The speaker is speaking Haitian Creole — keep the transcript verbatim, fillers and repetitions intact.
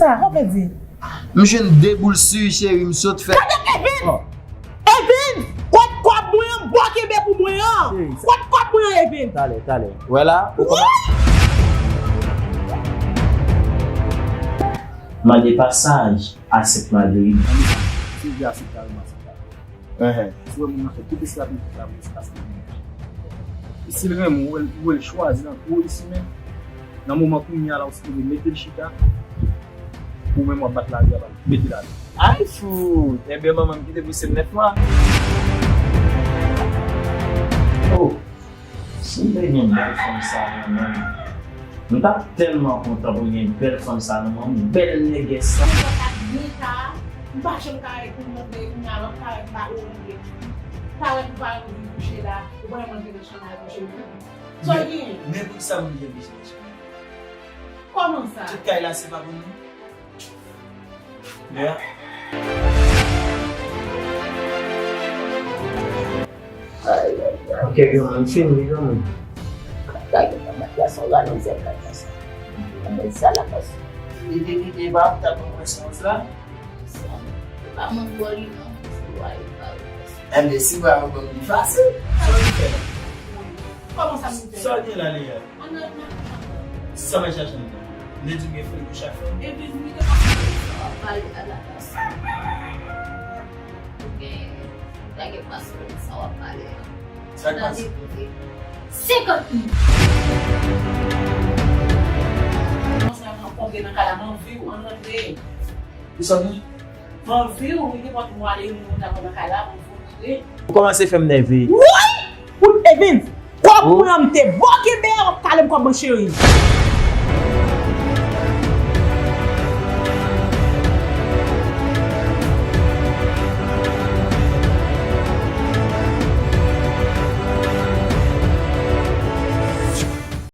Sa, sa vle di? M jwenn de boul sou cheri, m sot fè. Gade Evens! Evens! Kot kòb mwen an, bò kenbe pou mwen an! Kot kòb mwen an, Evens? Talè, talè. Wè la, ou kòmanse. Mande pasaj a Sent Magerit. Silvia, se kareman sa. Enhen. Si w wè moun nan fè tout estrateji sa pou espas li. E si l renmen w, ou wè l chwazi nan gwo li simen, nan moman kounye a la, ou sipoze mete l chita, ou menm w ap bat lari a ba l. Mete l ale. Ay fout! Enben, manman m kite pou se nèf mwa. Oh! Si m te gen bèl fanm sa nan men m, m t ap tèlman kontan pou m gen bèl fanm sa nan men m, bèl nègès sa. Mwen konn ap byen ta, m pa janm ka wè pou m montre kounye a, m ap parèt m pa ouvri. Parèt m pa ouvri kouche la, ou pa wè mwen te nan chanm la kouche wi. Sa w gen? Men poukisa moun gen bezwen nan chanm? Kòman sa? Tout kay la se pa pou nou? Yeah. Ay, ay, ay. Ok, granmoun, m fini, granmoun. Gade, gade, gade, sa, gade, sa, gade, sa. Gade, sa, la, gade, sa. Li te, li te pa, ta pran presyon la. Sa, pa mwen bò li, non. Se wa, li pa. Enben, si wa, bon, li fasil. Sa w fè? Kòman sa, m fè? Sa w gen la, Leya? Sa mwen chache anndan. M te di w gen foli pou chak fanm. Epi m te pase sa w ap pale a la plas. Ou gen, ou ta gen pase sa w ap pale a. Sa k pase? Tande koute. Senkant mil. Mwen sa m ap kontre nan kay la, m anvi w, ann rantre. Kisa w di? M anvi w, wi, nenpòt mwa de moun ta konn nan kay la, m anvi w rantre. Ou kòmanse fè m nève. Woy! Woy, Evens! Kòb mwen an m te bò kenbe a, w ap pale m kòb mwen cheri.